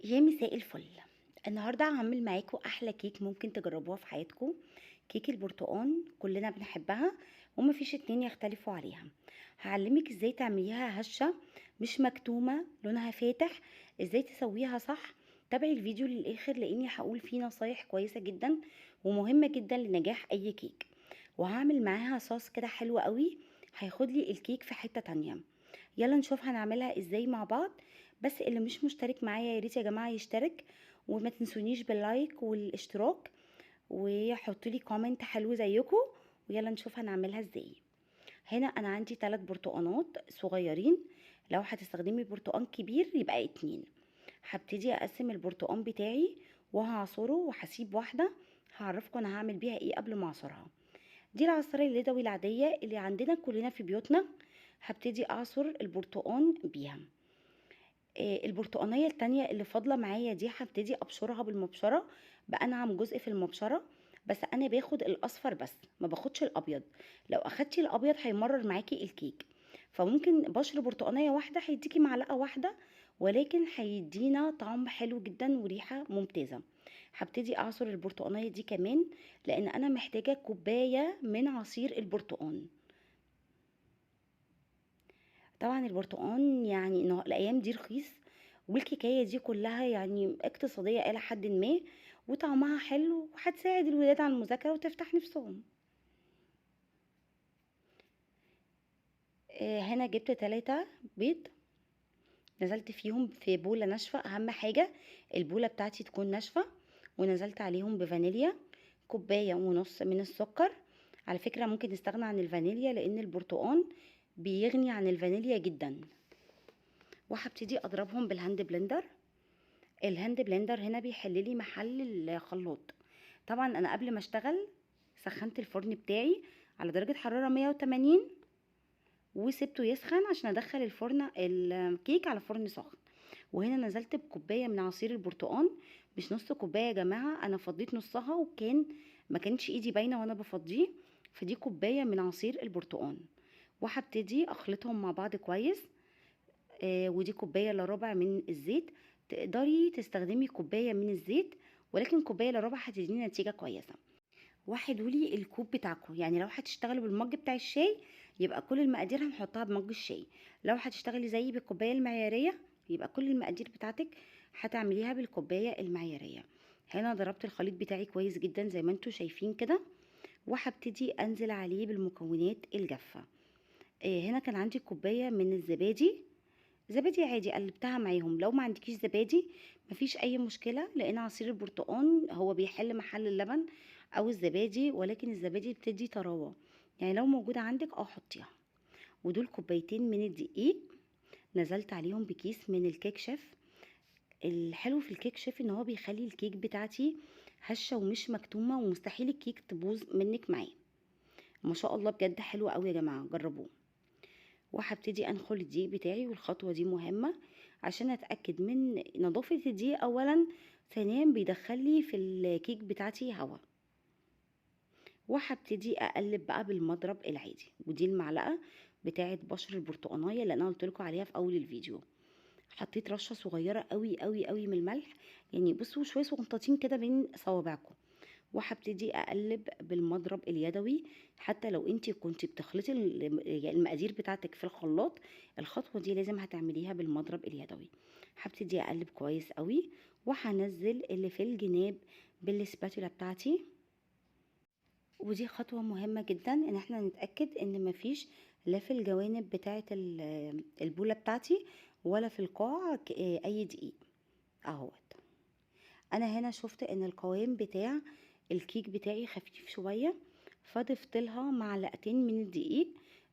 يا مساء الفل. النهارده هعمل معاكم احلى كيك ممكن تجربوها في حياتكم، كيك البرتقال كلنا بنحبها ومفيش اتنين يختلفوا عليها. هعلمك ازاي تعمليها هشه مش مكتومة، لونها فاتح، ازاي تسويها صح. تابعي الفيديو للاخر لاني هقول فيه نصايح كويسة جدا ومهمة جدا لنجاح اي كيك، وهعمل معاها صوص كده حلو قوي هياخد لي الكيك في حتة تانية. يلا نشوف هنعملها ازاي مع بعض. بس اللي مش مشترك معايا يا ريت يا جماعة يشترك، وما تنسونيش بال like والاشتراك، وحطوا لي comment حلو زيكم. ويلا نشوف هنعملها ازاي. هنا انا عندي 3 برتقانات صغيرين، لو هتستخدمي برتقان كبير يبقى 2. هبتدي اقسم البرتقان بتاعي وهعصره، وهسيب واحدة هعرفكم انا هعمل بيها ايه قبل ما اعصرها. دي العصاره اليدوي العادية اللي عندنا كلنا في بيوتنا، هبتدي اعصر البرتقان بيها. البرتقانيه التانية اللي فاضلة معايا دي هبتدي ابشرها بالمبشره، بانعم جزء في المبشره، بس انا باخد الاصفر بس ما باخدش الابيض. لو اخدتي الابيض هيمرر معاكي الكيك، فممكن بشر برتقانيه واحدة هيديكي معلقه واحدة، ولكن هيدينا طعم حلو جدا وريحه ممتازة. هبتدي اعصر البرتقانيه دي كمان لان انا محتاجه كوباية من عصير البرتقان. طبعا البرتقان الايام دي رخيص، والكيكايه دي كلها اقتصادية الى حد ما، وطعمها حلو وهتساعد الولاد على المذاكرة وتفتح نفسهم. هنا جبت 3 بيض، نزلت فيهم في بوله ناشفة، اهم حاجة البوله بتاعتي تكون ناشفة، ونزلت عليهم بفانيليا، كوباية ونص من السكر. على فكرة ممكن نستغنى عن الفانيليا لان البرتقان بيغني عن الفانيليا جدا. وهبتدي اضربهم بال hand blender. ال hand blender هنا بيحل لي محل الخلاط. طبعا انا قبل ما اشتغل سخنت الفرن بتاعي على درجة حرارة 180 وسبته يسخن عشان ادخل الكيك على فرن سخن. وهنا نزلت بكوباية من عصير البرتقان، مش نص كوباية يا جماعة، انا فضيت نصها وكان ما كانتش ايدي باينة وانا بفضيه، فدي كوباية من عصير البرتقان. وهبتدي اخلطهم مع بعض كويس. ودي كوباية الا ربع من الزيت، تقدري تستخدمي كوباية من الزيت، ولكن كوباية الا ربع هتديني نتيجة كويسة. وحدوا لي الكوب بتاعكم، يعني لو هتشتغلوا بالمج بتاع الشاي يبقى كل المقادير هنحطها بمج الشاي، لو هتشتغلي زيي بالكوبايه المعياريه يبقى كل المقادير بتاعتك هتعمليها بالكوبايه المعياريه. هنا ضربت الخليط بتاعي كويس جدا زي ما انتم شايفين كده، وهبتدي انزل عليه بالمكونات الجافه. هنا كان عندي كوباية من الزبادي، زبادي عادي قلبتها معاهم. لو ما عندكيش زبادي مفيش اي مشكلة، لان عصير البرتقان هو بيحل محل اللبن او الزبادي، ولكن الزبادي بتدي طراوه، يعني لو موجودة عندك حطيها. ودول كوبايتين من الدقيق نزلت عليهم بكيس من الكيك شيف. الحلو في الكيك شيف ان هو بيخلي الكيك بتاعتي هشه ومش مكتومة، ومستحيل الكيك تبوظ منك معاه. ما شاء الله بجد حلو قوي يا جماعة، جربوه. وهبتدي انخل الدقيق بتاعي، والخطوة دي مهمة عشان اتاكد من نظافة الدقيق اولا، ثانيا بيدخل لي في الكيك بتاعتي هوا. وهبتدي اقلب بقى بالمضرب العادي، ودي المعلقة بتاعه بشر البرتقانيه اللي انا قلت لكم عليها في اول الفيديو. حطيت رشه صغيرة قوي قوي قوي من الملح، يعني بصوا شوية صغنطاطين كده بين صوابعكم. وهبتدي اقلب بالمضرب اليدوي، حتى لو انتي كنتي بتخلطي المقادير بتاعتك في الخلاط، الخطوة دي لازم هتعمليها بالمضرب اليدوي. هبتدي اقلب كويس قوي، وهنزل اللي في الجناب بالسباتولا بتاعتي. ودي خطوة مهمة جدا ان احنا نتاكد ان مفيش لا في الجوانب بتاعه البوله بتاعتي ولا في القاع اي دقيق اهوت. انا هنا شفت ان القوام بتاع الكيك بتاعي خفيف شوية، فضفت لها معلقتين من الدقيق.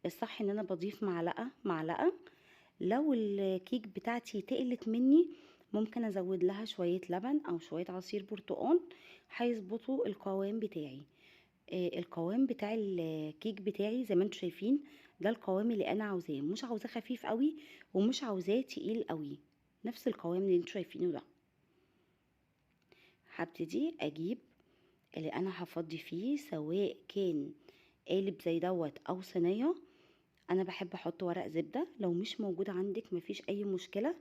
الصح ان انا بضيف معلقه معلقه. لو الكيك بتاعتي تقلت مني ممكن ازود لها شوية لبن او شوية عصير برتقان، هيظبطوا القوام بتاعي. القوام بتاع الكيك بتاعي زي ما انتم شايفين ده القوام اللي انا عاوزاه، مش عاوزاه خفيف قوي ومش عاوزاه تقيل قوي، نفس القوام اللي انتم شايفينه ده. هبتدي اجيب اللي انا هفضي فيه، سواء كان قالب زي دوت او صينية. انا بحب احط ورق زبدة، لو مش موجود عندك مفيش اي مشكلة.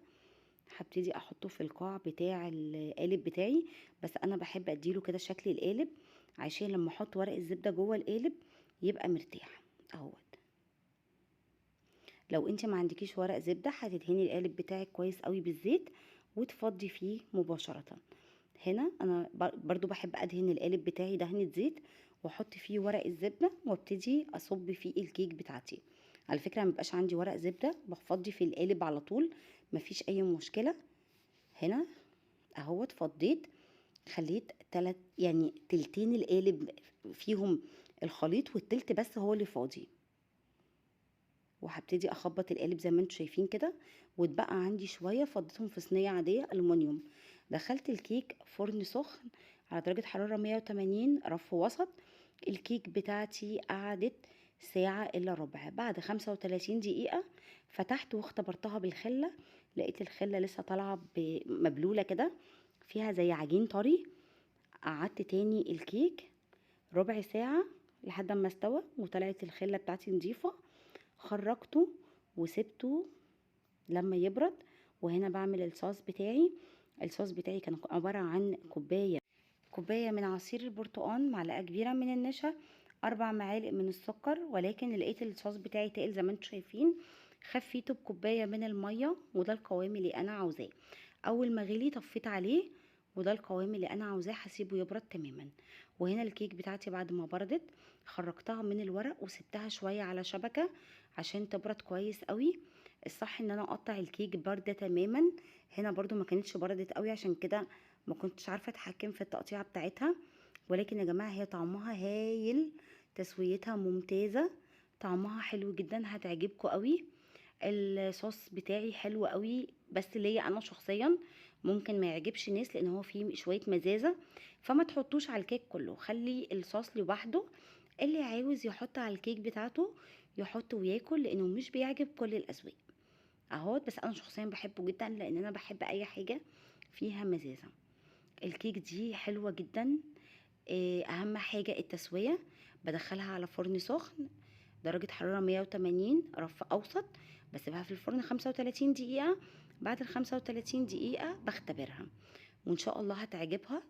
هبتدي احطه في القاع بتاع القالب بتاعي، بس انا بحب اديله كده شكل القالب عشان لما احط ورق الزبدة جوه القالب يبقى مرتاح اهوت. لو انت ما عندكيش ورق زبدة هتدهني القالب بتاعك كويس قوي بالزيت وتفضي فيه مباشرة. هنا انا برضو بحب ادهن القالب بتاعي دهنة زيت واحط فيه ورق الزبدة وابتدي اصب فيه الكيك بتاعتي. على فكرة ما بيبقاش عندي ورق زبدة، بفضي في القالب على طول، مفيش اي مشكلة. هنا اهوت فضيت، خليت تلت يعني تلتين القالب فيهم الخليط والتلت بس هو اللي فاضي. وهبتدي اخبط القالب زي ما انتم شايفين كده، واتبقى عندي شوية فضيتهم في صينية عادية الومنيوم. دخلت الكيك فرن سخن على درجه حرارة 180 رف وسط. الكيك بتاعتي قعدت ساعة الا ربع. بعد 35 دقيقة فتحت واختبرتها بالخله، لقيت الخلة لسه طالعه مبلوله كده، فيها زي عجين طري. قعدت تاني الكيك ربع ساعة لحد ما استوى وطلعت الخلة بتاعتي نظيفة. خرجته وسبته لما يبرد. وهنا بعمل الصوص بتاعي. الصوص بتاعي كان عبارة عن كوباية من عصير البرتقال، معلقة كبيرة من النشا، 4 معالق من السكر، ولكن لقيت الصوص بتاعي تقل زي ما انتم شايفين، خفيته بكوباية من المية، وده القوام اللي انا عاوزاه. اول ما غلي طفيت عليه، وده القوام اللي انا عاوزاه، هسيبه يبرد تماما. وهنا الكيك بتاعتي بعد ما بردت خرجتها من الورق وسبتها شوية على شبكة عشان تبرد كويس قوي. الصح ان انا اقطع الكيك باردة تماما، هنا برضو ما كانتش بردت قوي عشان كده ما كنتش عارفه اتحكم في التقطيعه بتاعتها، ولكن يا جماعة هي طعمها هايل، تسويتها ممتازة، طعمها حلو جدا، هتعجبكم قوي. الصوص بتاعي حلو قوي، بس ليا انا شخصيا ممكن ما يعجبش ناس لان هو فيه شوية مزازه، فما تحطوش على الكيك كله، خلي الصوص لوحده. اللي عاوز يحط على الكيك بتاعته يحط وياكل، لانه مش بيعجب كل الاذواق اهوت، بس انا شخصيا بحبه جدا لان انا بحب اي حاجة فيها مزازه. الكيك دي حلوة جدا. اهم حاجة التسوية، بدخلها على فرن سخن درجه حرارة 180 رف اوسط، بسيبها في الفرن 35 دقيقة. بعد ال 35 دقيقة بختبرها، وان شاء الله هتعجبكم.